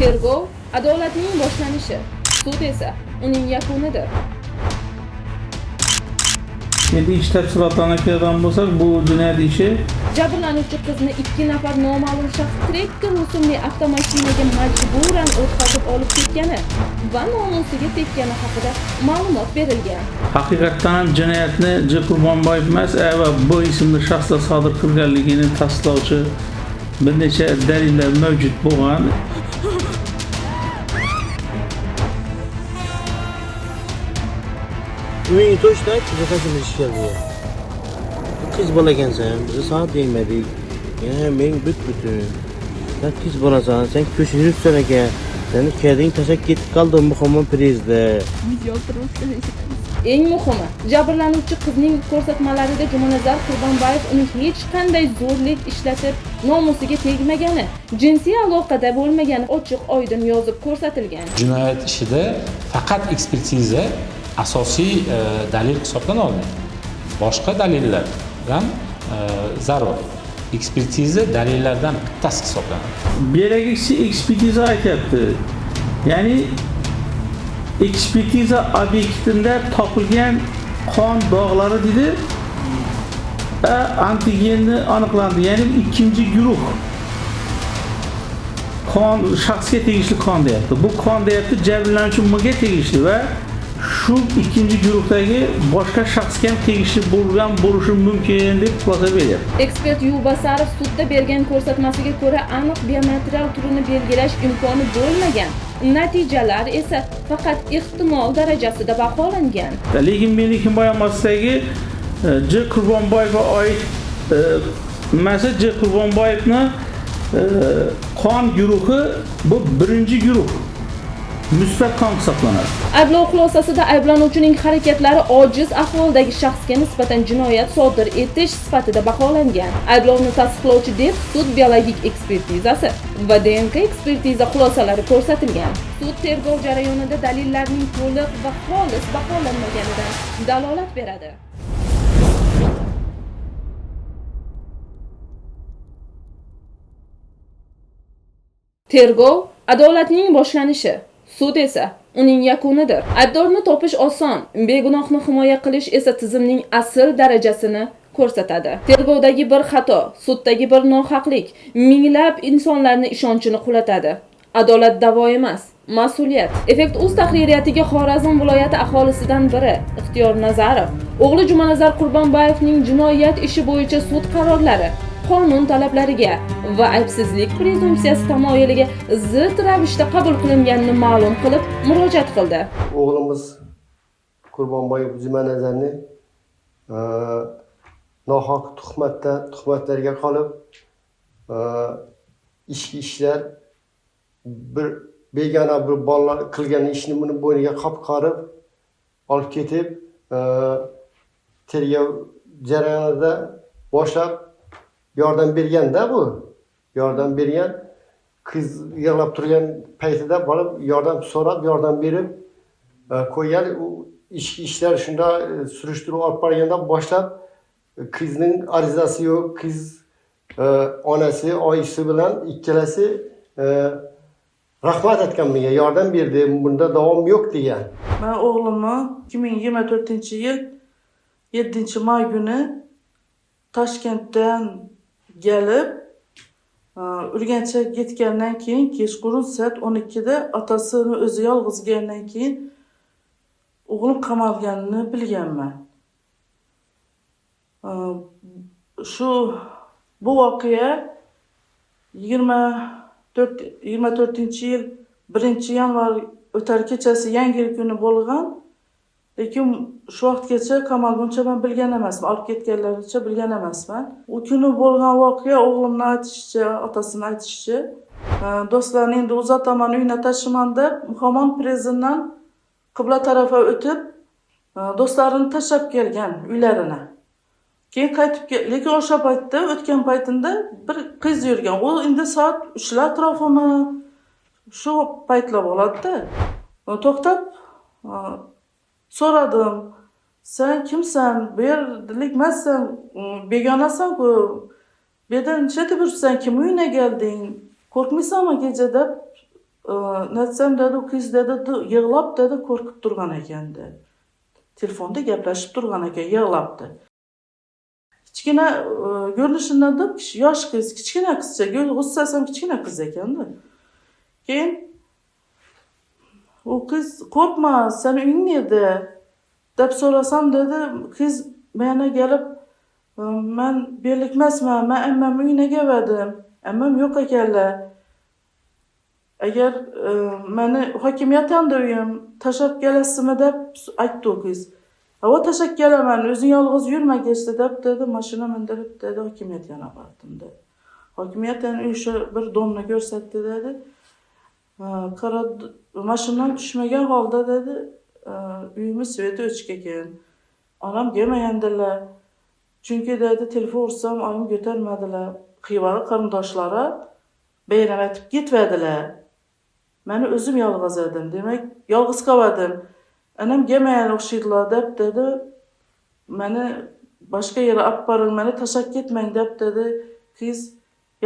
Tergov adolatning boshlanishi, sud esa uning yakunidir. Endi ish tafsilotlarına keladigan bo'lsak, bu jinoyat ishi Jabrlanuvchi qizni 2 nafar noma'lum shaxs Tracker rusumli avtomashinaga majburan o'tqazib olib ketgani va nomusiga tekkani haqida ma'lumot berilgan. Haqiqatdan ham jinoyatni J. Qurbonboyev emas, A va B ismli shaxslar sodir qilganligini tasdiqlovchi bir necha dalillar mavjud bo'lgan. Uyingni to'shda kuzatishimiz ish keldi. Qiz bola ekansan, biza sana tegmadik. Yana men butun. Sen qiz bolasan, sen ko'chada yuribsan ekan. Seni keding tashlab ketib qoldi Muhammad prezida. Eng muhimi, jabrlanuvchi qizning ko'rsatmalarida Jumanazar Qurbonboyev uni hech qanday zo'rlik ishlatib, nomusiga tegmagani, jinsiy aloqada bo'lmagani ochiq oydin yozib ko'rsatilgan. Jinoyat ishida faqat ekspertiza asosiy dalil hisoblana olmaydi. Boshqa dalillar ham zarur. Ekspertiza dalillardan bittasi hisoblanadi. Biologik ekspertiza aytyapti. Ya'ni ekspertiza obyektida topilgan qon dog'lari dedi, antigenni aniqlandi. Ya'ni ikkinchi guruh qon shaxsga tegishli qon deyapti. Bu qon deyapti jabrlanuvchi M ga tegishli va shu ikkinchi guruhdagi boshqa shaxsga ham tegishli bo'lgan bo'lishi mumkin deb xulosa beryapti. Ekspert Yubasarov sudda bergan ko'rsatmasiga ko'ra aniq biomaterial turini belgilash imkoni bo'lmagan. Natijalar esa faqat ehtimol darajasida baholangan. Lekin meni himoya mostasidagi J. Qurbonboyevga oid nimasi J. Qurbonboyevni qon guruhi bu birinchi guruh. Musbat qon hisoblanadi. Ayblov xulosasida ayblanuvchining harakatlari ojiz ahvoldagi shaxsga nisbatan jinoyat sodir etish sifatida baholangan. Ayblovni tasdiqlovchi deb sud biologik ekspertizasi va DNK ekspertiza xulosalari ko'rsatilgan. Sud tergov jarayonida dalillarning to'liq va xolis baholanmaganidan dalolat beradi. Tergov adolatning boshlanishi, sud esa uning yakunidir. Aybdorni topish oson, begunohni himoya qilish esa tizimning asl darajasini ko'rsatadi. Tergovdagi bir xato, suddagi bir nohaqlik minglab insonlarning ishonchini qulatadi. Adolat da'vo emas, mas'uliyat. Effekt Uz tahririyatiga Xorazm viloyati aholisidan biri Ixtiyor Nazarov o'g'li Jumanazar Qurbonboyevning jinoyat ishi bo'yicha sud qarorlari qonun talablariga va aybsizlik prezumpsiyasi tamoyiliga zid ravishda qabul qilinganini ma'lum qilib murojaat qildi. O'g'limiz Qurbonboyev Jumanazarni nohaq tuhmatlarga qolib, ichki ishlar bir begona bir bolalar qilgan ishni buni bo'yniga qopqorib olib ketib, tergov jarayonida boshlab yordam berganda bu yordam bergan qiz yig'lab turgan paytida borib yordam so'rab yordam berib qo'ygan. U ichki ishlar shunda surishtiruv olib borganda boshlab qizning arizasi yo'q, qiz onasi oyisi bilan ikkalasi rahmat aytgan menga, yordam berdi, bunda davom yo'q degan. Men o'g'limni 2024-yil 7 may kuni Toshkentdan gelib Urganchga ketgandan keyin kechqurun soat 12da otasini o'zi yolg'iz kelgandan keyin o'g'lim qamalganini bilganman. Shu bu voqea 24-yil 1 yanvar o'tar kechasi Yangi yil kuni bo'lgan. Lekin shu vaqtgacha qamalguncha men bilgan emasman, olib ketganlaricha bilgan emasman. U kuni bo'lgan voqea o'g'limni aytishicha, otasini aytishicha, do'stlarni endi uzataman, uyina tashiman deb Muhammad Prezindan qibla tarafga o'tib, do'stlarini tashlab kelgan uylarini. Keyin qaytib lekin o'sha paytda, o'tgan paytinda bir qiz yurgan. U endi soat 3lar atrofimi shu paytlar bo'ladi-da. To'xtab so'radim. Sen kimsan? Bu yerlik emassan, begonasan-ku. Bu yerda nishatib yuribsan? Kim uyine gelding? Qo'rqmaysanmi kecha deb Netsem dedi, u qiz dedi, yig'lab dedi, qo'rqib turgan ekan dedi. Telefonda gaplashib turgan ekan, yig'labdi. Kichkina ko'rinishidan deb yosh qiz, kichkina qizcha, g'ussasi ham kichkina qiz ekanda. Keyin u qiz qo'rqma, seni uying nerede deb so'rasam dedi, qiz meni kelib, men berlik emasman, men ammam uyine keldim. Ammam yo'q ekanlar. Agar meni hokimiyat hamda uyim tashlab kelasizmi deb aytdi u qiz. Ava tashlab kelaman, o'zing yolg'iz yurma kechda deb dedi, mashina mindirib dedi, hokimiyat yana bordim dedi. Hokimiyat yana o'sha bir domni ko'rsatdi dedi. Qara, mashinadan tushmagan holda dedi, uyimiz свет i o'chik ekan. Onam kelmagandilar. Chunki dedi, telefon ursam oyim ko'tarmadilar. Xivali qarindoshlari bayram aytib ketmadilar. Meni o'zim yolg'iz edim. Demak, yolg'iz qoldim. Anam kelmagan o'xshaydilar deb dedi. Meni boshqa yerga olib boring, meni tashlab ketmang deb dedi. Qiz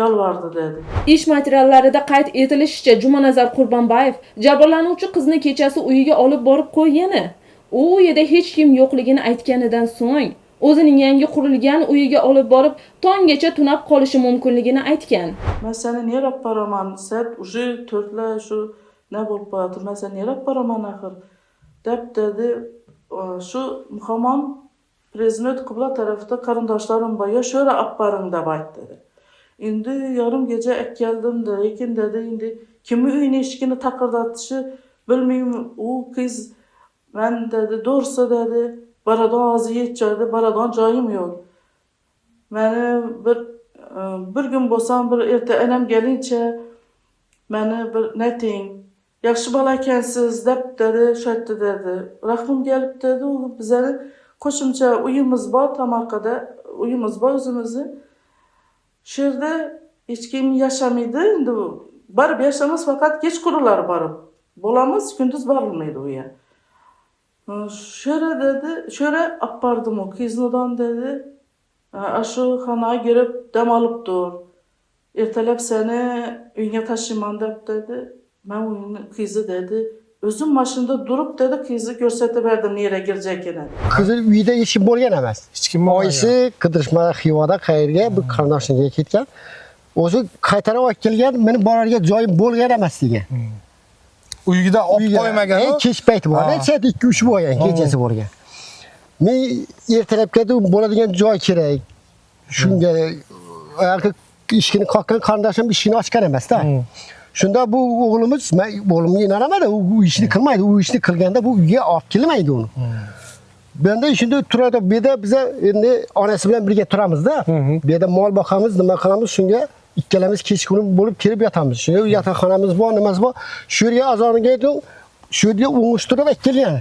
yolvordi dedi. Ish materiallarida qayd etilishicha, Jumanazar Qurbonbayev jabrlanuvchi qizni kechasi uyiga olib borib qo'ygani, u uyida hech kim yo'qligini aytganidan so'ng o'zining yangi qurilgan uyiga olib borib, tonggacha tunab qolishi mumkinligini aytgan. Men seni nereye olib boraman? Soat уже 4lar shu ne bo'lib qolyapti? Men seni nereye olib boraman axir? Deb dedi. Shu hamon prezident qibla tarafda qarindoshlarim bor, yo shu yerga olib boring deb aytdi dedi. Endi yarim kecha keldim de, lekin dedi endi kimni uyini eshigini taqırdatishi bilmayman. U qiz men dedi, doğrusu dedi, boradigan hozir hech joyda boradigan joyim yo'q. Meni bir kun bo'lsam bir erta enam kelincha meni bir neting, yaxshi bola ekansiz deb dedi, shu aytdi dedi. Rahmim kelib dedi, u bizani qo'shimcha uyimiz bor, tomorqada uyimiz bor o'zimizni. Shu yerda hech kim yashamaydi, endi borib yashamas, faqat kechqurunlari borib bo'lamiz, kunduz borilmaydi u yerga. Shu yerga dedi, shu yerga olib bordim u qizni dedi. Shu xonaga kirib dam olib tur. Ertalab seni uyga tashiyman deb dedi. Men uyni qizi dedi. O'zim mashinada durib dedi, qizni ko'rsatib berdim nereye girajagini. Qizi uyida hech kim bo'lgan emas. Hech kim bo'lmagan. Oyisi qidirishma Xivada qayerga bir qarindoshinikiga ketgan. O'zi qaytarib olib kelgan, meni borarga joyim bo'lgan emas degan. Uyida olib Uyga, qo'ymagan. Kech payti bo'lgan, soat 2-3 bo'lgan, kechasi bo'lgan. Men ertalab keldim, bo'ladigan joy kerak. Shunga eshigini qoqqan qarindoshim eshigini ochgan emas-da. Shunda bu o'g'limiz, men o'g'limga inonaman, u ishni qilmaydi, u ishni qilganda bu uyga olib kelmaydi uni. Bunda shunda turadi, bu yerda biza endi onasi bilan birga turamizda. Bu yerda mol boqamiz, nima qilamiz, shunga ikkalamiz kechqurun bo'lib kelib yotamiz. Shunga yotoqxonamiz bor, nimasi bor. Shu yerga azoniga aytdim, shu yerga o'ngishtirib olib kelgan.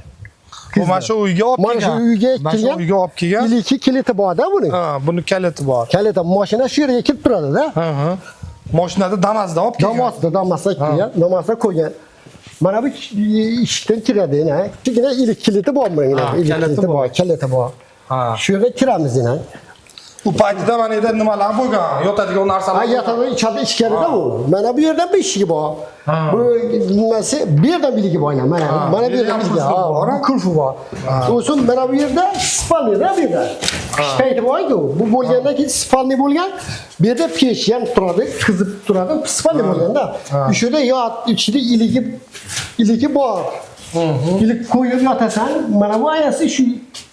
Bu mana shu uyga olib Mana shu kelgan. uyga Mana shu kelgan. uyga olib kelgan. Iliki kaliti bor-da buning. Ha, buni kaliti bor. Kaliti mashina shu yerga kelib turadi-da. Mashinada Damasda olib kelgan. Damasda kelgan, Damasda qo'ygan. Mana bu eshikdan kiradi, yana. Kichkina ilik kaliti bor buning. Ilik kaliti kaliti bor. bor, kaliti bor. Shu yerga kiramiz yana. U paytida mana yerda nimalar bo'lgan? Yotadigan narsalar. Ha, yotadi, ichadi, ichkarida u. Mana bu yerda bir eshigi bor. Bu nimasi? Bu yerda biligi bor yana. Mana, mana bu bu yerda yerda biligi. qulfi bor, Bu qulfi bor. So'ng mana bu yerda спальня da bu yerda. Qish payti bor-ku. Bu bo'lgandan keyin спальня bo'lgan. Bu yerda pech ham turadi, qizib turadi. Спальня bo'lganda. Shu yerda yot, ichida iligi bor. Ilik qo'yib yotasan. Mana bu oynasi shu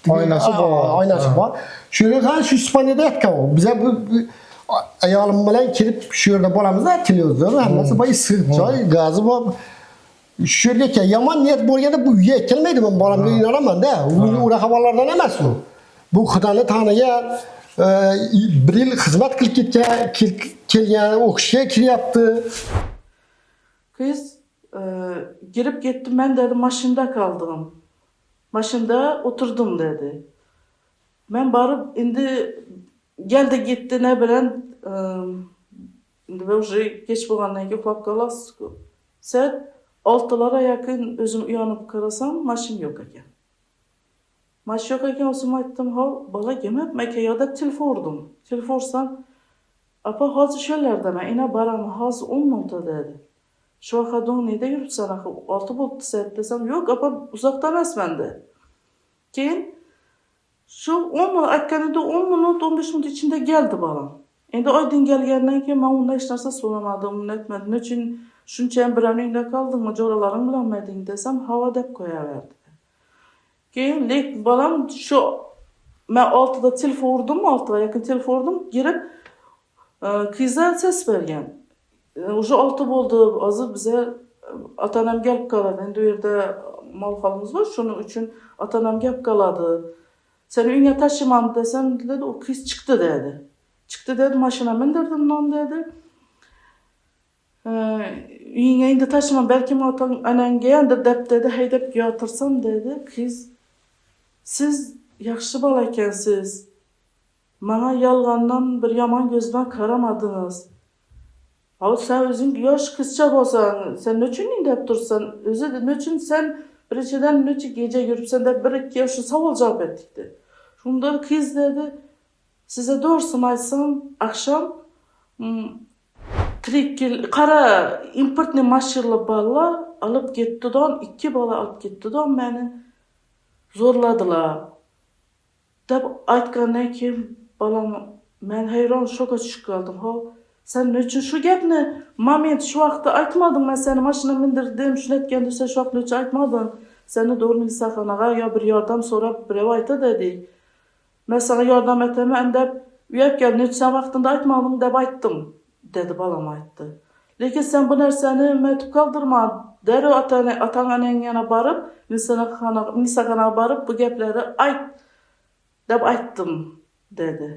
Oynasi bor. Oynasi bor. Shu yerda ham shu спальня da yotgan u. Biza bu ayolim bilan kelib shu yerda bo'lamizda, televizor hammasi bor, issiq joy, gazi bor. Shu yerga yomon niyat bo'lganda bu uyga kelmaydi, men bolamga inonaman-da. U unaqa bolalardan emas u. Bu xudoni tanigan, bir yil xizmat qilib ketgan, kelgan, o'qishga kiryapti. Qiz girib ketdi, men dedi mashinada qoldim. Mashinada o'tirdim dedi. Men borib endi geldi gitti ne bilan endi ben уже kech bo'lgandan keyin uxlab qolasiz-ku. Soat 6lara yaqin o'zim uyanib qarasam, mashin yo'q ekan. Mashin yo'q ekan, o'zim aytdim, ha, bola kelmabmi aka yo deb telefon urdim. Telefon ursam, opa hozir shu yerlardaman, ina boraman, hozir 10 minutda dedi. Shu vaqtda neda yuribsan axir, 6 bo'libdi soat desam, yo'q opa, uzoqda emasman dedi. Keyin shu 10 minut aytganida 10 minut, 15 minut ichida keldi bolam. Endi Oydin kelgandan keyin men undan hech narsa so'ramadim, uni aytmadim. Nima uchun shuncha ham birovning uyida qoldingmi, jo'ralaring bilanmiding desam, havo deb qo'yaverdi. Keyin lek bolam shu men 6da telefon urdim, 6ga yaqin telefon urdim, girib qiza ses bergan. Уже 6 bo'ldi, hozir biza ota-onam kelib qoladi. Endi u yerda mol holimiz bor, shuning uchun ota-onam kelib qoladi. Seni uyingga tashiyman desam, dedi, u qiz chiqdi dedi. Chiqdi dedi, mashina mindirdim non dedi. Uyingga endi tashiyman, balkim otang onangga ham deb dedi, haydab yotirsam dedi. Qiz, siz yaxshi bola ekansiz. Mana yolg'ondan bir yomon ko'z bilan qaramadingiz. Ha, sen o'zing yosh qizcha bo'lsan, sen nechun deb tursan? O'zi nechun sen birinchidan nechun kecha yuribsan deb bir ikki shu savol javob etdik dedi. Shunda qiz dedi, size doğrusunu aytsam, akşam Trekkel qara импортный mashinalı bolalar olib ketdidan, ikki bola olib ketdidan meni zo'rladilar. Deb aytgandan keyin bolam men hayron shokka tushib qoldim. Ha, sen nechun shu gapni moment shu vaqtda aytmading, men seni mashina mindirdim, shuni aytganda sen shu vaqt nechun aytmading? Seni to'g'ri milisaxonaga yo bir yordam so'rab birov aytadi dedik. Men sana yordam etaman deb uyab keldim, nechun sen vaqtida aytmading deb aytdim, dedi bolam aytdi. Lekin sen bu narsani aytib qoldirma. Darrov otang onang yana borib, milisaxonaga borib bu gaplarni ayt deb aytdim, dedi.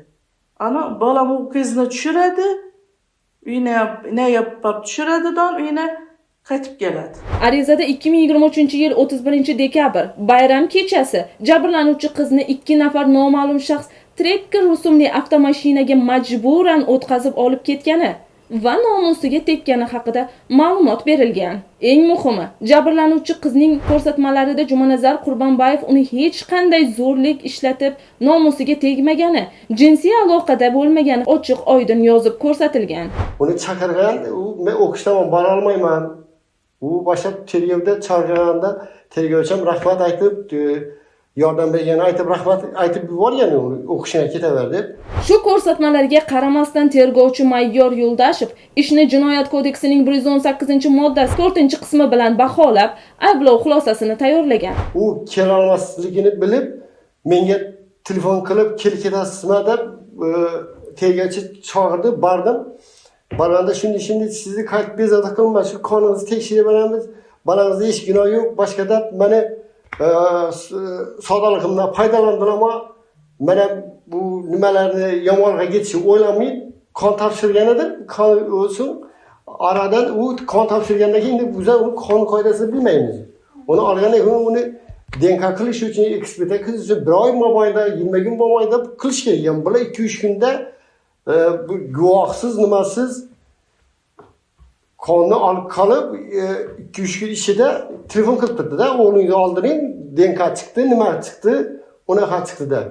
Ana bolam u qizni tushiradi, uyine nega borib tushiradidan uyine qaytib keladi. Arizada 2023-yil 31 dekabr bayram kechasi jabrlanuvchi qizni 2 nafar noma'lum shaxs Tracker rusumli avtomashinaga majburan o'tkazib olib ketgani va nomusiga tekkani haqida ma'lumot berilgan. Eng muhimi, jabrlanuvchi qizning ko'rsatmalarida Jumanazar Qurbonbayev uni hech qanday zo'rlik ishlatib nomusiga tegmagani, jinsiy aloqada bo'lmagani ochiq oydin yozib ko'rsatilgan. Uni chaqirgan, u men o'qishdan bora olmayman. U boshlab tergovda chaqirganda tergovchi ham rahmat aytib, yordam berganini aytib, rahmat aytib yuborgan, uni o'qishga ketaver deb. Shu ko'rsatmalarga qaramasdan tergovchi mayor Yo'ldashev ishni Jinoyat kodeksining 118-moddasi 4-qismi bilan baholab, ayblov xulosasini tayyorlagan. U kela olmasligini bilib, menga telefon qilib, kelib ketasizmi deb, tergovchi chaqirdi, bordim. Borganda shunday shunday sizni qaytib bezovta qilma, shu qoningizni tekshirib beramiz, bolangizda hech gunoh yo'q, boshqa deb meni soddaligimdan foydalandilar, ammo mana bu nimalarni yomonga ketishini o'ylamay qon topshirgan edim. Qon o'sin oradan u qon topshirgandan keyin endi biz uni qon qoidasini bilmaymiz. Uni olgandan keyin uni DNK qilish uchun, ekspertiza qilish uchun bir oy mobaynida, 20 kun mobaynida qilish kerak. Yani bular 2-3 kunda bu guvohsiz, nimasiz qonni olib qolib, 2-3 kun ichida telefon qilib turdi-da, o'g'lingizni oldiring, DNK chiqdi, nima chiqdi, unaqa chiqdi-da.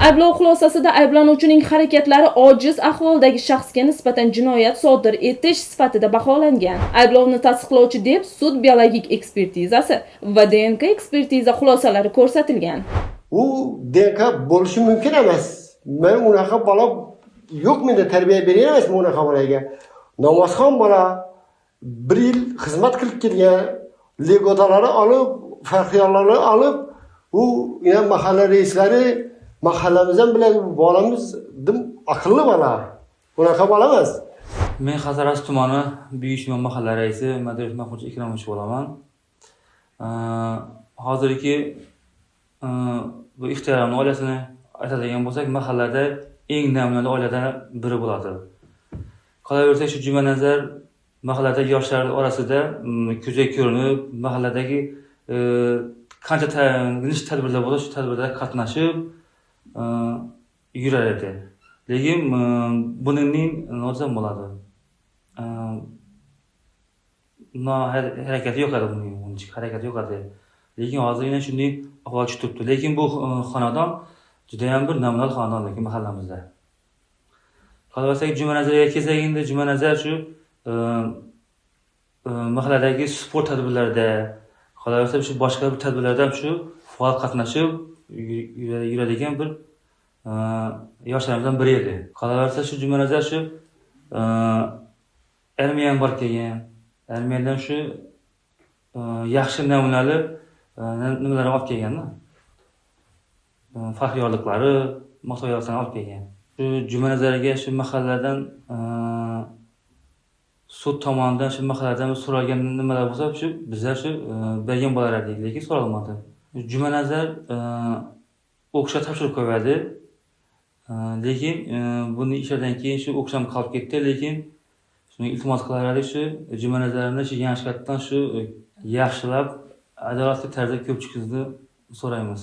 Ayblov xulosasida ayblanuvchining harakatlari ojiz ahvoldagi shaxsga nisbatan jinoyat sodir etish sifatida baholangan. Ayblovni tasdiqlovchi deb sud biologik ekspertizasi va DNK ekspertiza xulosalari ko'rsatilgan. U DNK bo'lishi mumkin emas. Men unaqa bola yo'q, menda tarbiya bergan emasman unaqa bolaga. Namozxon bola bir yil xizmat qilib kelgan, legotalari olib, faxriylarni olib, u yana mahalla raislari, mahallamiz ham biladi, bu bolamiz dim aqlli bola. Unaqa bola emas. Men Hazorasp tumani Buyuk Shimon mahalla raisi Madirov Mahmudjon Ikromovich bo'laman. Hozirgi bu Ixtiyorovning oilasini aytadigan bo'lsak, mahallada eng namunali oiladan biri bo'ladi. Qolaversa, shu Jumanazar mahallada yoshlar orasida ko'zga ko'rinib, mahalladagi qancha nechta tadbirlar bo'lsa, shu tadbirlarda qatnashib yurar edi. Lekin buning nima desam bo'ladi? Harakati yo'q edi buning, uncha harakati yo'q edi. Lekin hozirgina shunday ahvol tushib turibdi. Lekin bu xonadon juda ham bir namunali xonadon lekin mahallamizda. Qolaversa, Jumanazarga kelsak endi Jumanazar shu Mahalladagi sport tadbirlarida, qolaversa shu boshqa bir tadbirlarda ham shu faol qatnashib yuradigan bir yoshlarimizdan biri edi. Qolaversa shu Jumanazar shu armiyaga borib kelgan. Armiyadan shu yaxshi namunali nimalarni olib kelganda, faxriy yorliqlari, maqtov yorliqlarini olib kelgan. Shu Jumanazarga shu mahalladan sud tomonidan shu mahalladan so'ralgan nimalar bo'lsa, shu bizlar shu bergan bo'lar edik, lekin so'ralmadi. Jumanazar o'qishga topshirib qo'yadi. Lekin buni ishlardan keyin shu o'qish ham qolib ketdi, lekin shuni iltimos qilar edik, shu Jumanazarni shu yangilikdan shu yaxshilab adolatli tarzda ko'rib chiqishni so'raymiz.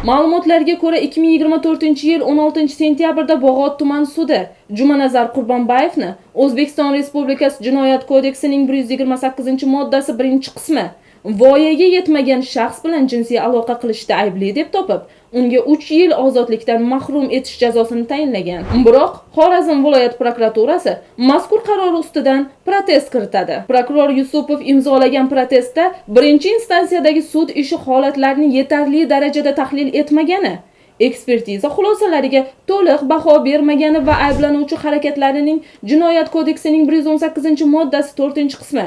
Ma'lumotlarga ko'ra, 2024-yil 16-sentyabrda Bog'ot tuman sudi Jumanazar Qurbonbayevni O'zbekiston Respublikasi Jinoyat kodeksining 128-moddasi 1-qismi voyaga yetmagan shaxs bilan jinsiy aloqa qilishda aybli deb topib, unga 3 yil ozodlikdan mahrum etish jazosini tayinlagan. Biroq Xorazm viloyat prokuraturasi mazkur qaror ustidan protest kiritadi. Prokuror Yusupov imzolagan protestda birinchi instansiyadagi sud ishi holatlarini yetarli darajada tahlil etmagani, ekspertiza xulosalariga to'liq baho bermagani va ayblanuvchi harakatlarining Jinoyat kodeksining 118-moddasi 4-qismi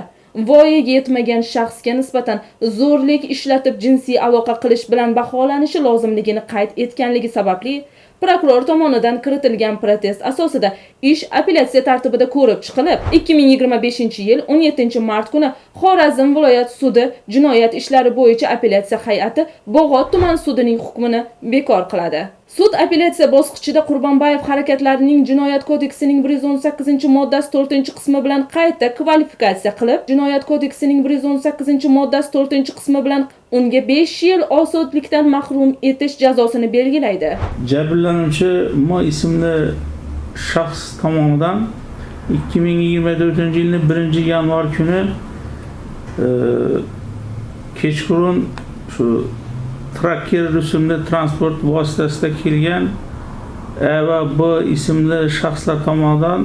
voyaga yetmagan shaxsga nisbatan zo'rlik ishlatib jinsiy aloqa qilish bilan baholanishi lozimligini qayd etganligi sababli prokuror tomonidan kiritilgan protest asosida ish apellyatsiya tartibida ko'rib chiqilib, 2025-yil 17 mart kuni Xorazm viloyat sudi jinoyat ishlari bo'yicha apellyatsiya hay'ati Bog'ot tuman sudining hukmini bekor qiladi. Sud apellyatsiya bosqichida Qurbonbayev harakatlarining Jinoyat kodeksining 118-moddasi 4-qismi bilan qayta kvalifikatsiya qilib, Jinoyat kodeksining 118-moddasi 4-qismi bilan unga 5 yil ozodlikdan mahrum etish jazosini belgilaydi. Jabrlanuvchi M ismli shaxs tomonidan 2024 yilning 1 yanvar kuni kechqurun shu Tracker ismli transport vositasida kelgan A va B ismli shaxslar tomonidan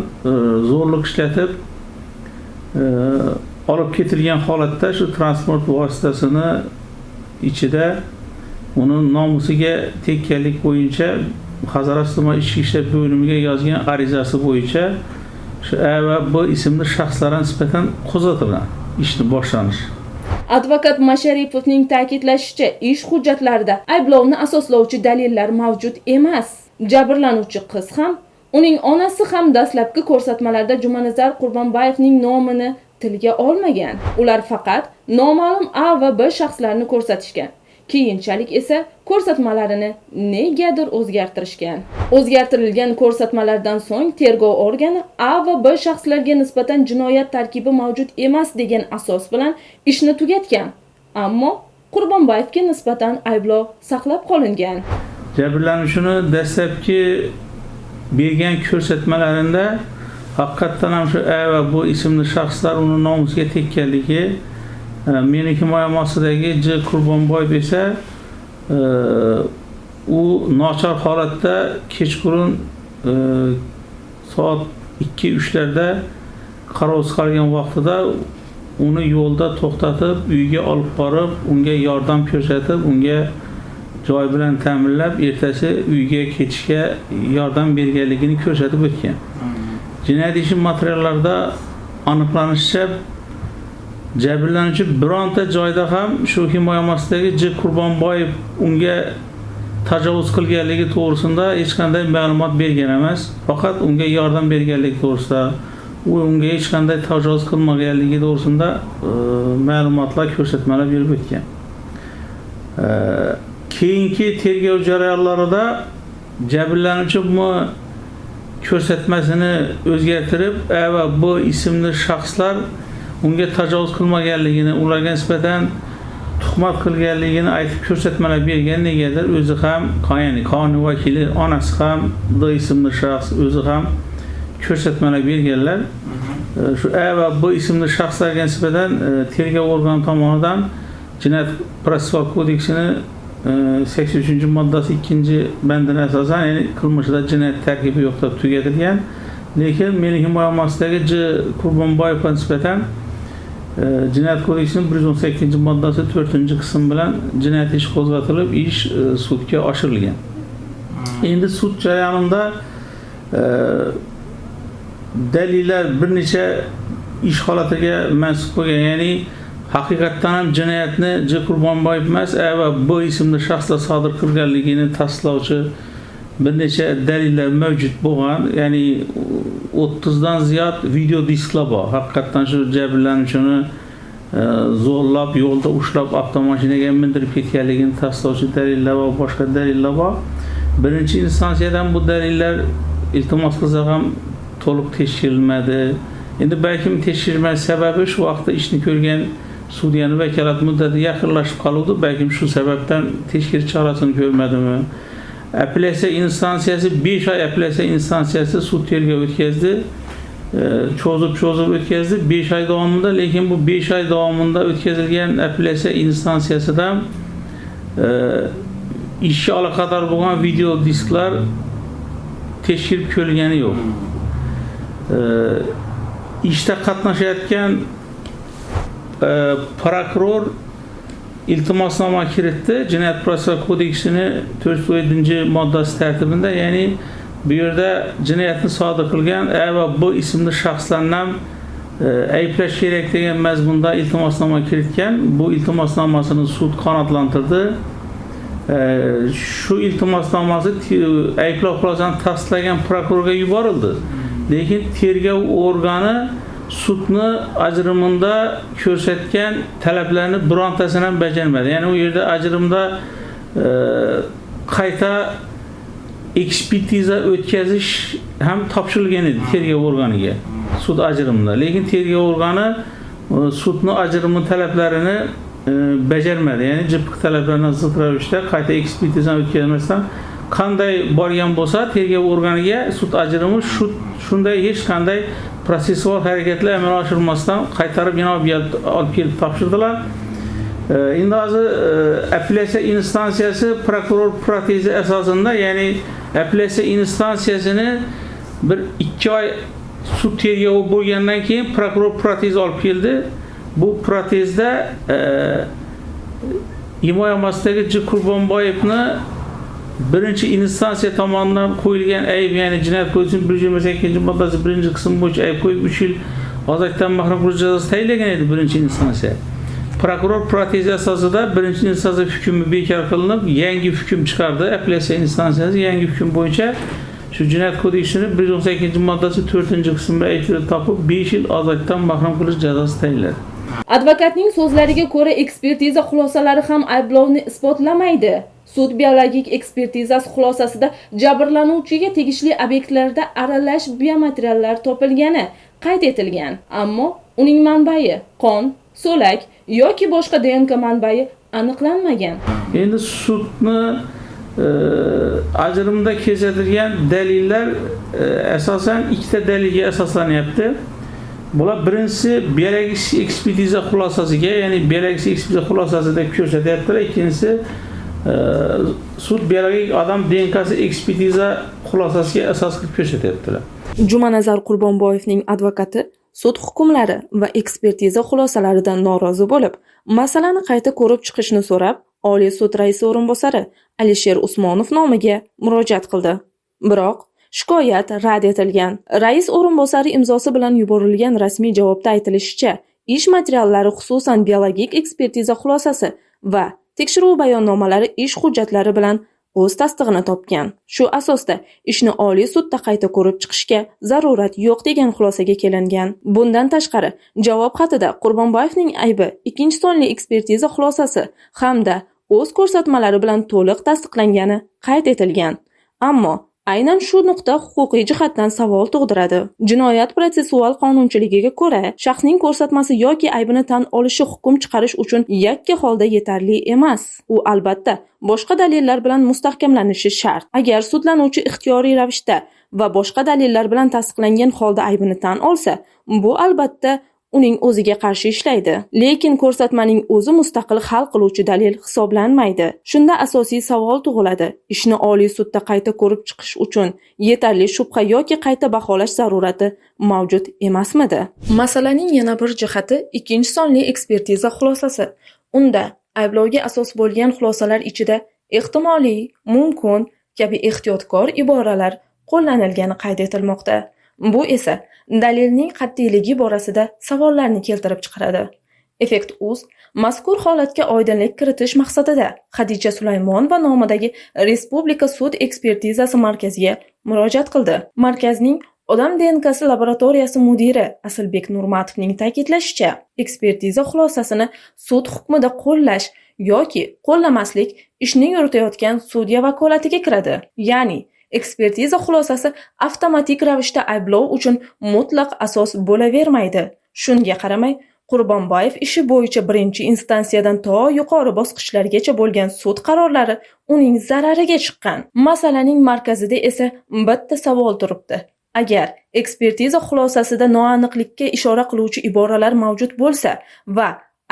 zo'rlik ishlatib olib ketilgan holatda shu transport vositasini ichida uni nomusiga tekkanlik bo'yicha Hazorasp tuman ichki ishlar bo'limiga yozgan arizasi bo'yicha shu A va B ismli shaxslarga nisbatan qo'zg'atilgan ishni boshlanishi. Advokat Masharipovning ta'kidlashicha, ish hujjatlarida ayblovni asoslovchi dalillar mavjud emas. Jabrlanuvchi qiz ham, uning onasi ham dastlabki ko'rsatmalarda Jumanazar Qurbonbayevning nomini tilga olmagan. Ular faqat noma'lum A va B shaxslarini ko'rsatishgan. Keyinchalik esa ko'rsatmalarini negadir o'zgartirishgan. O'zgartirilgan ko'rsatmalardan so'ng tergov organi A va B shaxslarga nisbatan jinoyat tarkibi mavjud emas degan asos bilan ishni tugatgan. Ammo Qurbonbayevga nisbatan ayblov saqlab qolingan. Jabrlanuvchini dastlabki bergan ko'rsatmalarida haqiqatdan ham shu A va B ismli shaxslar uni nomusiga tekkanligi, meni himoyam ostidagi J Qurbonboyev esa u nochor holatda kechqurun soat 2-3larda qarovsiz qolgan vaqtida uni yo'lda to'xtatib, uyga olib borib, unga yordam ko'rsatib, unga joy bilan ta'minlab, ertasi uyga ketishga yordam berganligini ko'rsatib o'tgan. Jinoyat ishi materiallarida aniqlanishicha, jabrlanuvchi bironta joyda ham shu himoya ostidagi J Qurbonboyev unga tajovuz qilganligi to'g'risida hech qanday ma'lumot bergan emas. Faqat unga yordam berganligi to'g'risida, u unga hech qanday tajovuz qilmaganligi to'g'risida ma'lumotlar, ko'rsatmalar berib o'tgan. Keyingi tergov jarayonlarida jabrlanuvchi bu ko'rsatmasini o'zgartirib, A va B ismli shaxslar unga tajovuz qilmaganligini, ularga nisbatan tuhmat qilganligini aytib ko'rsatmalar bergan. Negadir o'zi ham, ya'ni qonun vakili onasi ham, D ismli shaxs o'zi ham ko'rsatmalar berganlar. Shu A va B ismli shaxslarga nisbatan tergov organi tomonidan Jinoyat protsessual kodeksini 83-moddasi 2-bandina asosan, ya'ni qilmishda jinoyat tarkibi yo'q deb tugatilgan. Lekin meni himoyam ostidagi J Qurbonboyevga nisbatan Jinoyat kodeksining 118-moddasi 4-qism bilan jinoyat ishi qo'zg'atilib, ish sudga oshirilgan. Endi sud jarayonida dalillar bir necha ish holatiga mansub bo'lgan, ya'ni haqiqatdan ham jinoyatni J. Qurbonboyev emas, A va B ismli shaxslar sodir qilganligini tasdiqlovchi bir necha dalillar mavjud bo'lgan, ya'ni 30 dan ziyod video disklar bor. Haqiqatdan shu jabrlanuvchini zo'rlab yo'lda ushlab avtomashinaga mindirib ketganligini tasdiqlovchi dalillar va boshqa dalillar bor. Birinchi instansiyadan bu dalillar iltimos qilsa ham to'liq tekshirilmadi. Endi balkim tekshirilmas sababi shu vaqtda ishni ko'rgan sudyani vakolat muddati yaqinlashib qoluvdi, balkim shu sababdan tekshirish chorasini ko'rmadimi? Apellyatsiya instansiyasi 5 oy apellyatsiya instansiyasi sud tergov o'tkazdi. Cho'zib o'tkazdi 5 oy davomida, lekin bu 5 oy davomida o'tkazilgan apellyatsiya instansiyasidan ishga aloqador bo'lgan video disklar tekshirib ko'rilgani yo'q. Ishda qatnashayotgan prokuror iltimosnoma kiritdi. Jinoyat protsessual kodeksini 407-moddasi tartibida, ya'ni bu yerda jinoyatni sodir qilgan A va B ismli shaxslarni ham ayblash kerak degan mazmunda iltimosnoma kiritgan. Bu iltimosnomasini sud qanoatlantirdi. Shu iltimosnomasi ayblov xulosasini tasdiqlagan prokurorga yuborildi. Lekin tergov organi sudni ajrimida ko'rsatgan talablarni birontasini ham bajarmadi. Ya'ni u yerda ajrimda qayta ekspertiza o'tkazish ham topshirilgan edi tergov organiga sud ajrimida. Lekin tergov organi sudni ajrimi talablarini bajarmadi. Ya'ni JPK talablaridan zid ravishda qayta ekspertizani o'tkazmasdan qanday borgan bo'lsa tergov organiga sud ajrimi shunday hech qanday protsessual harakatlar amalga oshirmasdan qaytarib yana olib kelib topshirdilar. Endi hozir apellyatsiya instansiyasi prokuror protezi asosida, ya'ni apellyatsiya instansiyasini 1-2 oy sud tergovi bo'lgandan keyin prokuror protez olib keldi. Bu protezda himoya masasidagi J. Qurbonboyevni birinchi instansiya tomonidan qo'yilgan ayb, ya'ni jinoyat kodeksining 128-moddasi 1-qismi bo'yicha ayb qo'yib 3 yil ozodlikdan mahrum qilish jazosi tayinlangan edi birinchi instansiya. Prokuror protezi asosida birinchi instansiya hukmi bekor qilinib, yangi hukm chiqardi. Apellyatsiya instansiyasi yangi hukm bo'yicha shu jinoyat kodeksining 118-moddasi 4-qismida ayblov topib 5 yil ozodlikdan mahrum qilish jazosi tayinladi. Advokatning so'zlariga ko'ra, ekspertiza xulosalari ham ayblovni isbotlamaydi. Sud biologik ekspertizasi xulosasida jabrlanuvchiga tegishli obyektlarda aralash biomateriallar topilgani qayd etilgan, ammo uning manbai qon, so'lak yoki boshqa DNK manbai aniqlanmagan. Endi sudni ajrimda ko'rsatilgan dalillar asosan ikkita dalilga asoslanyapti. Bular birinchisi biologik ekspertiza xulosasiga, ya'ni biologik ekspertiza xulosasida ko'rsatyaptilar. Ikkinchisi sud biologik odam DNKsi ekspertiza xulosasiga asos qilib ko'rsatyaptilar. Jumanazar Qurbonboyevning advokati sud hukmlari va ekspertiza xulosalaridan norozi bo'lib, masalani qayta ko'rib chiqishni so'rab, Oliy sud raisi o'rinbosari Alisher Usmonov nomiga murojaat qildi. Biroq shikoyat rad etilgan. Rais o'rinbosari imzosi bilan yuborilgan rasmiy javobda aytilishicha, ish materiallari, xususan biologik ekspertiza xulosasi va tekshiruv bayonnomalari ish hujjatlari bilan o'z tasdig'ini topgan. Shu asosda ishni Oliy sudda qayta ko'rib chiqishga zarurat yo'q degan xulosaga kelingan. Bundan tashqari, javob xatida Qurbonboyevning aybi ikkinchi sonli ekspertiza xulosasi hamda o'z ko'rsatmalari bilan to'liq tasdiqlangani qayd etilgan. Ammo aynan shu nuqta huquqiy jihatdan savol tug'diradi. Jinoyat protsessual qonunchiligiga ko'ra, shaxsning ko'rsatmasi yoki aybini tan olishi hukm chiqarish uchun yakka holda yetarli emas. U albatta boshqa dalillar bilan mustahkamlanishi shart. Agar sudlanuvchi ixtiyoriy ravishda va boshqa dalillar bilan tasdiqlangan holda aybini tan olsa, bu albatta uning o'ziga qarshi ishlaydi. Lekin ko'rsatmaning o'zi mustaqil hal qiluvchi dalil hisoblanmaydi. Shunda asosiy savol tug'iladi. Ishni Oliy sudda qayta ko'rib chiqish uchun yetarli shubha yoki qayta baholash zarurati mavjud emasmidi? Masalaning yana bir jihati ikkinchi sonli ekspertiza xulosasi. Unda ayblovga asos bo'lgan xulosalar ichida ehtimoliy, mumkin kabi ehtiyotkor iboralar qo'llanilgani qayd etilmoqda. Bu esa dalilning qat'iyligi borasida savollarni keltirib chiqaradi. Effekt Uz mazkur holatga oydinlik kiritish maqsadida Xadija Sulaymonova nomidagi Respublika sud ekspertizasi markaziga murojaat qildi. Markazning odam DNKsi laboratoriyasi mudiri Asilbek Nurmatovning ta'kidlashicha, ekspertiza xulosasini sud hukmida qo'llash yoki qo'llamaslik ishni yuritayotgan sudya vakolatiga kiradi. Ya'ni ekspertiza xulosasi avtomatik ravishda ayblov uchun mutlaq asos bo'lavermaydi. Shunga qaramay, Qurbonboyev ishi bo'yicha birinchi instansiyadan to yuqori bosqichlargacha bo'lgan sud qarorlari uning zarariga chiqqan. Masalaning markazida esa bitta savol turibdi. Agar ekspertiza xulosasida noaniqlikka ishora qiluvchi iboralar mavjud bo'lsa va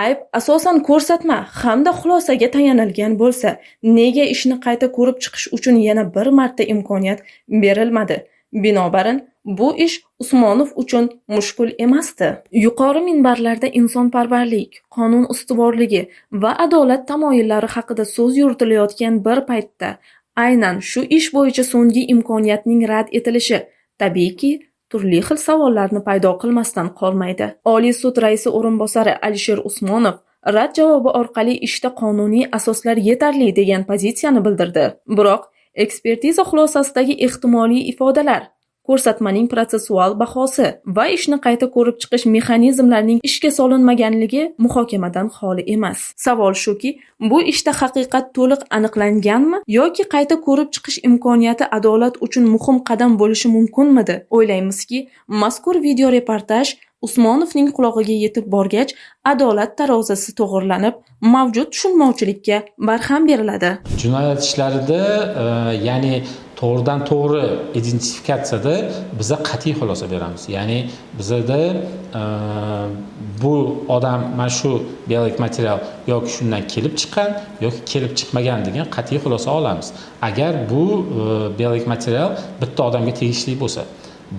ayb asosan ko'rsatma hamda xulosaga tayanilgan bo'lsa, nega ishni qayta ko'rib chiqish uchun yana bir marta imkoniyat berilmadi? Binobarin, bu ish Usmonov uchun mushkul emasdi. Yuqori minbarlarda insonparvarlik, qonun ustuvorligi va adolat tamoyillari haqida so'z yuritilayotgan bir paytda aynan shu ish bo'yicha so'nggi imkoniyatning rad etilishi tabiiyki turli xil savollarni paydo qilmasdan qolmaydi. Oliy sud raisi o'rinbosari Alisher Usmonov rad javobi orqali ishda qonuniy asoslar yetarli degan pozitsiyani bildirdi. Biroq ekspertiza xulosasidagi ehtimoliy ifodalar, ko'rsatmaning protsessual bahosi va ishni qayta ko'rib chiqish mexanizmlarining ishga solinmaganligi muhokamadan xoli emas. Savol shuki, bu ishda haqiqat to'liq aniqlanganmi yoki qayta ko'rib chiqish imkoniyati adolat uchun muhim qadam bo'lishi mumkinmidi? O'ylaymizki, mazkur video reportaj Usmonovning qulog'iga yetib borgach, adolat tarozisi to'g'irlanib, mavjud tushunmovchilikka barham beriladi. Jinoyat ishlarida, ya'ni to'g'ridan to'g'ri identifikatsiyada biza qat'iy xulosa beramiz. Ya'ni bizada bu odam mana shu biologik material yoki shundan kelib chiqqan yoki kelib chiqmagan degan qat'iy xulosa olamiz. Agar bu biologik material bitta odamga tegishli bo'lsa,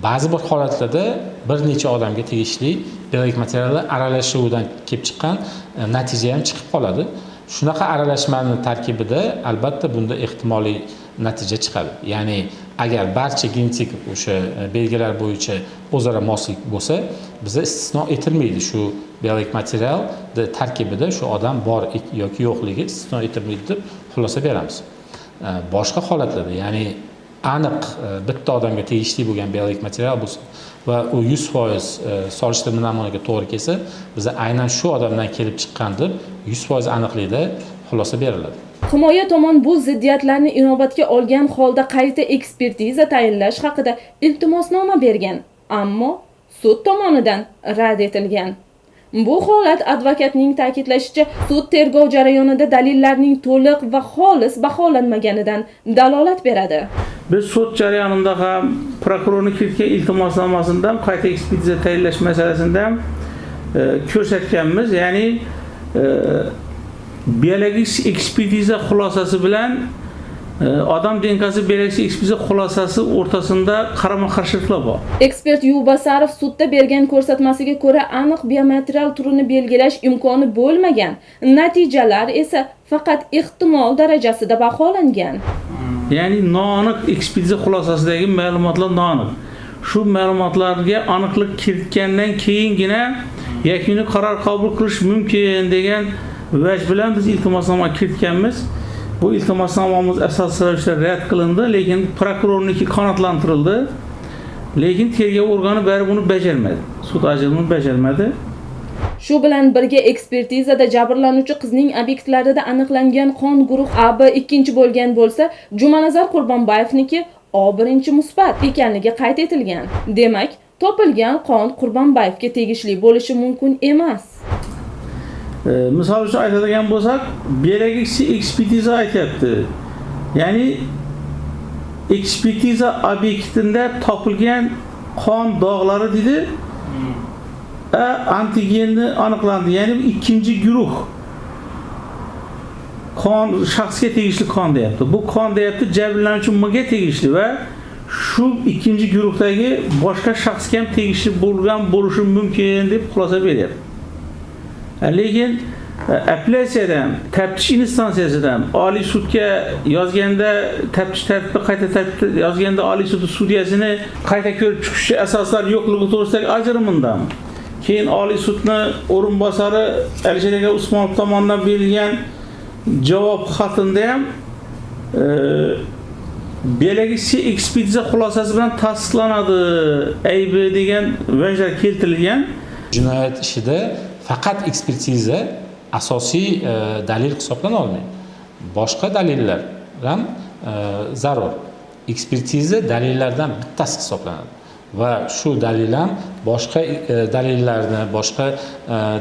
ba'zi bir holatlarda bir necha odamga tegishli biologik materiallar aralashuvidan kelib chiqqan natija ham chiqib qoladi. Shunaqa aralashmani tarkibida albatta bunda ehtimoliy natija chiqadi. Ya'ni agar barcha genetik o'sha belgilar bo'yicha o'zaro moslik bo'lsa, biza istisno etilmaydi shu biologik material tarkibida shu odam bor yoki yo'qligi istisno etilmaydi deb xulosa beramiz. Boshqa holatlarda, ya'ni aniq bitta odamga tegishli bo'lgan biologik material bo'lsa va u 100% solishtirma namunaga to'g'ri kelsa, biza aynan shu odamdan kelib chiqqan deb 100% aniqlikda xulosa beriladi. Himoya tomon bu ziddiyatlarni inobatga olgan holda qayta ekspertiza tayinlash haqida iltimosnoma bergan, ammo sud tomonidan rad etilgan. Bu holat advokatning ta'kidlashicha, sud tergov jarayonida dalillarning to'liq va xolis baholanmaganidan dalolat beradi. Biz sud jarayonida ham prokurorning kiritgan iltimosnomasida ham qayta ekspertiza tayinlash masalasida ham ko'rsatganmiz. Ya'ni biologik ekspertiza xulosasi bilan odam DNKsi biologik ekspertiza xulosasi o'rtasida qarama-qarshiliklar bor. Ekspert Yubasarov sudda bergan ko'rsatmasiga ko'ra aniq biomaterial turini belgilash imkoni bo'lmagan. Natijalar esa faqat ehtimol darajasida baholangan. Ya'ni noaniq ekspertiza xulosasidagi ma'lumotlar noaniq. Shu ma'lumotlarga aniqlik kiritgandan keyingina yakuniy qaror qabul qilish mumkin degan vaj bilan biz iltimosnoma kiritganmiz. Bu iltimosnomamiz asosiy ravishda rad qilindi, lekin prokurorniki qanoatlantirildi. Lekin tergov organi baribir buni bajarmadi. Sud ajrimini bajarmadi. Shu bilan birga ekspertizada jabrlanuvchi qizning obyektlarida aniqlangan qon guruh AB ikkinchi bo'lgan bo'lsa, Jumanazar Qurbonboyevniki O birinchi musbat ekanligi qayd etilgan. Demak, topilgan qon Qurbonboyevga tegishli bo'lishi mumkin emas. Misol uchun aytadigan bo'lsak, biologik ekspertiza aytyapti. Ya'ni ekspertiza obyektida topilgan qon dog'lari dedi. A antigeni aniqlandi, ya'ni ikkinchi guruh qon shaxsga tegishli qon deyapti. Bu qon deyapti jabrlanuvchi M ga tegishli va shu ikkinchi guruhdagi boshqa shaxsga ham tegishli bo'lgan bo'lishi mumkin deb xulosa beryapti. Lekin apellyatsiyadan, taftish instansiyasidan Oliy sudga yozganda, taftish tartibi qayta tartib yozganda Oliy sud sudyasini qayta ko'rib chiqishi asoslar yo'qligi to'g'risidagi ajrimından, keyin Oliy sudni o'rinbosari Alisher aka Usmonov tomonidan berilgan javob xatida ham biologik ekspertiza xulosasi bilan tasdiqlanadi aybi degan vajlar keltirilgan. Jinoyat ishida faqat ekspertiza asosiy dalil hisoblana olmaydi. Boshqa dalillar ham zarur. Ekspertiza dalillardan bittasi hisoblanadi va shu dalil ham boshqa dalillarni, boshqa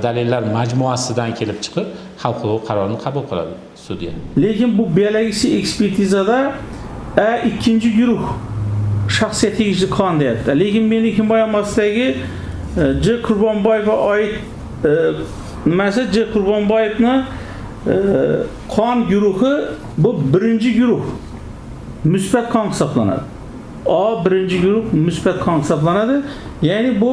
dalillar majmuasidan kelib chiqib hal qiluvchi qarorni qabul qiladi sudya. Lekin bu biologik ekspertizada ikkinchi guruh shaxsga tegishli qon deyapti. Lekin meni himoya masasidagi J. Qurbonboyevga oid nimasi J. Qurbonboyevni qon guruhi bu birinchi guruh musbat qon hisoblanadi. A birinchi guruh musbat qon hisoblanadi. Ya'ni bu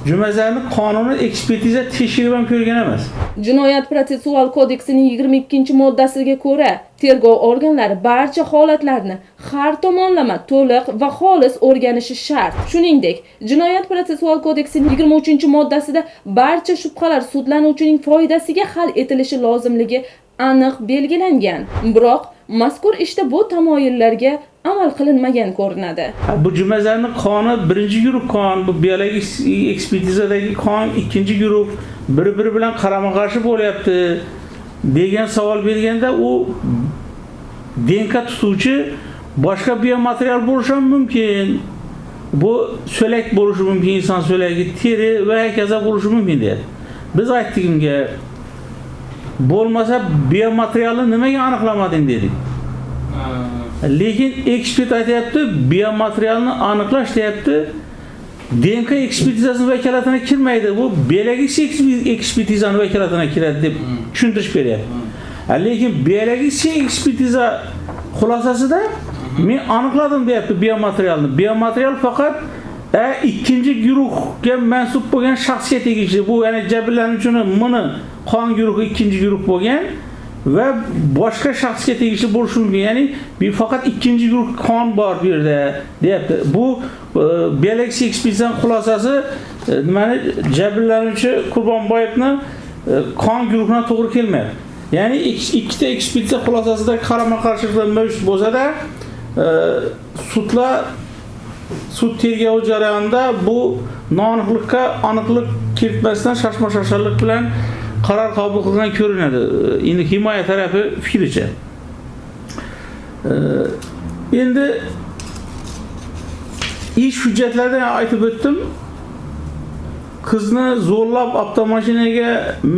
Jumanazarni qonuni ekspertiza tekshirib ham ko'rgan emas. Jinoyat protsessual kodeksining 22-moddasiga ko'ra, tergov organlari barcha holatlarni har tomonlama to'liq va xolis o'rganishi shart. Shuningdek, Jinoyat protsessual kodeksining 23-moddasida barcha shubhalar sudlanuvchining foydasiga hal etilishi lozimligi aniq belgilangan. Biroq mazkur ishda bu tamoyillarga amal qilinmagan ko'rinadi. Bu Jumanazarni qoni birinchi guruh qon, bu biologik ekspertizadagi qon ikkinchi guruh, bir-biri bilan qarama-qarshi bo'lyapti degan savol berganda u DNK tutuvchi boshqa biomaterial bo'lishi ham mumkin. Bu so'lak bo'lishi mumkin, inson so'lagi, teri va hokazo bo'lishi mumkin deyapti. Biz aytdik unga, bo'lmasa biomaterialni nimaga aniqlamading dedik. Lekin ekspert aytyapti, biomaterialni aniqlash deyapti, DNK ekspertizasining vakolatına kirmaydi, bu biologik ekspertizani vakolatına kiradi deb tushuntirish beryapti. Lekin biologik ekspertiza xulosasida men aniqladim deyapti biomaterialni. Biomaterial faqat ikkinchi guruhga mansub bo'lgan shaxsga tegishli. Bu ya'ni jabrlanuvchini mini qon guruhi ikkinchi guruh bo'lgan va boshqa shaxsga tegishli bo'lishi mumkin. Ya'ni bir faqat ikkinchi guruh qon bor bu yerda deyapti. Bu biologik ekspertizaning xulosasi nimani jabrlanuvchi Qurbonboyevni qon guruhiga to'g'ri kelmayapti. Ya'ni ikkita ekspertiza xulosasida qarama-qarshiliklar mavjud bo'lsa-da, sudlar sud tergovi jarayonida bu noaniqlikka aniqlik kiritmasdan shashma-shosharlik bilan qaror qabul qilgan ko'rinadi. Endi himoya tarafi fikricha. Endi ish hujjatlaridan aytib o'tdim. Qizni zo'rlab avtomashinaga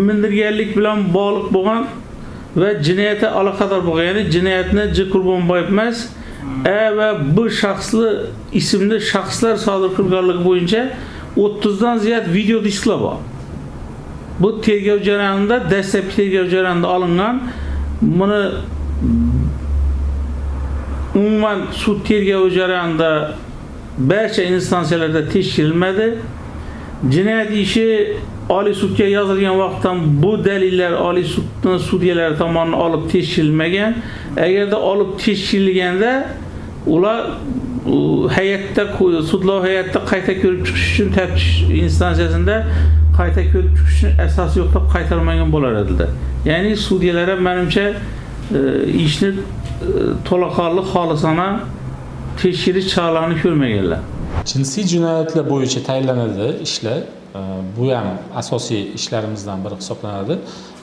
mindirganlik bilan bog'liq bo'lgan va jinoyatga aloqador bo'lgan, ya'ni jinoyatni J. Qurbonboyev emas, A va B shaxsli ismli shaxslar sodir qilganligi bo'yicha 30 dan ziyod video disklar bor. Bu tergov jarayonida, dastlabki tergov jarayonida olingan. Buni umuman sud tergovi jarayonida barcha instansiyalarda tekshirilmadi. Jinoyat ishi Oliy sudga yozilgan vaqtdan bu dalillar Oliy sudning sudyalari tomonidan olib tekshirilmagan. Agarda olib tekshirilganda ular hay'atda, sudlov hay'atida qayta ko'rib chiqish uchun taftish instansiyasida qayta ko'rib chiqish uchun asos yo'q deb qaytarmagan bo'lar edilar. Ya'ni sudyalar ham menimcha ishni to'laqonli xolisona tekshirish choralarini ko'rmaganlar. Jinsiy jinoyatlar bo'yicha tayinlanadi ishlar. Bu ham asosiy ishlarimizdan biri hisoblanadi.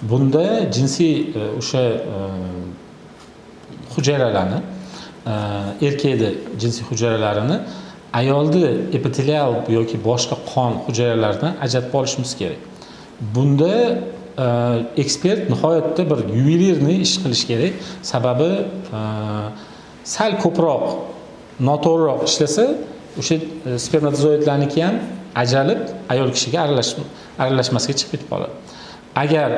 Bunda jinsiy o'sha hujayralarni, erkakni jinsiy hujayralarini ayolni epitelial yoki boshqa qon hujayralaridan ajratib olishimiz kerak. Bunda ekspert nihoyatda bir yuvelirniy ish qilish kerak. Sababi sal ko'proq noto'g'riroq ishlasa, o'sha spermatozoidlarniki ham ajralib ayol kishiga aralashmasiga chiqib ketib qoladi. Agar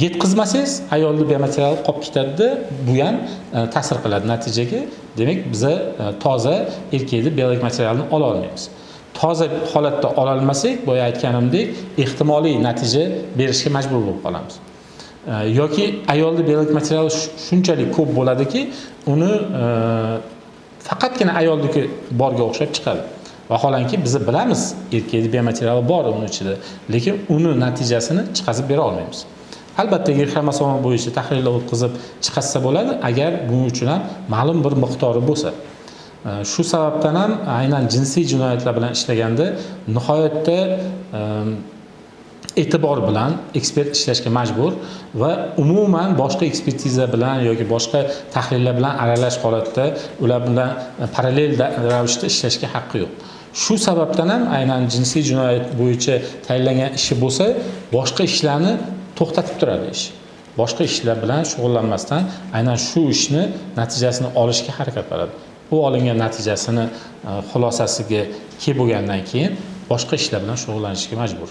yetkazmasangiz, ayolni biomaterial qolib ketadi, bu ham ta'sir qiladi natijaga. Demak, biza toza erkakni biologik materialni ola olmaymiz. Toza holatda ola olmasak, boya aytganimdek, ehtimoliy natija berishga majbur bo'lib qolamiz. Yoki ayolni biologik materiali shunchalik ko'p bo'ladiki, uni faqatgina ayolniki borga o'xshab chiqadi. Vaholanki biz bilamiz, erkakning biomateriali bor uni ichida, lekin uni natijasini chiqazib bera olmaymiz. Albatta, Y xromosoma bo'yicha tahlillar o'tkazib chiqazsa bo'ladi, agar buning uchun ham ma'lum bir miqdori bo'lsa. Shu sababdan ham aynan jinsiy jinoyatlar bilan ishlaganda nihoyatda e'tibor bilan ekspert ishlashga majbur va umuman boshqa ekspertiza bilan yoki boshqa tahlillar bilan aralash holatda ular bilan parallel ravishda ishlashga haqqi yo'q. Shu sababdan ham aynan jinsiy jinoyat bo'yicha tayinlangan ishi bo'lsa, boshqa ishlarni to'xtatib turadi ish. Boshqa ishlar bilan shug'ullanmasdan aynan shu ishni natijasini olishga harakat qiladi. U olingan natijasini xulosasiga kelib bo'lgandan keyin boshqa ishlar bilan shug'ullanishga majbur.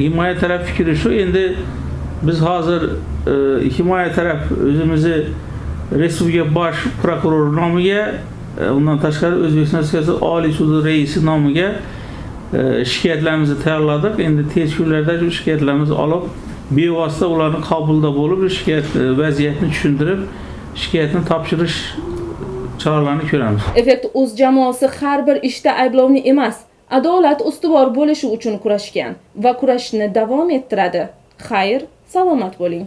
Himoya taraf fikri shu. Endi biz hozir himoya taraf o'zimizni Respublika bosh prokurori nomiga, undan tashqari O'zbekiston Respublikasi Oliy sudi raisi nomiga shikoyatlarimizni tayyorladik. Endi tez kunlarda shu shikoyatlarimizni olib, bevosita ularni qabulda bo'lib, shikoyat vaziyatni tushuntirib, shikoyatni topshirish choralarini ko'ramiz. Effekt Uz jamoasi har bir ishda ayblovni emas, adolat ustuvor bo'lishi uchun kurashgan va kurashni davom ettiradi. Xayr, salomat bo'ling.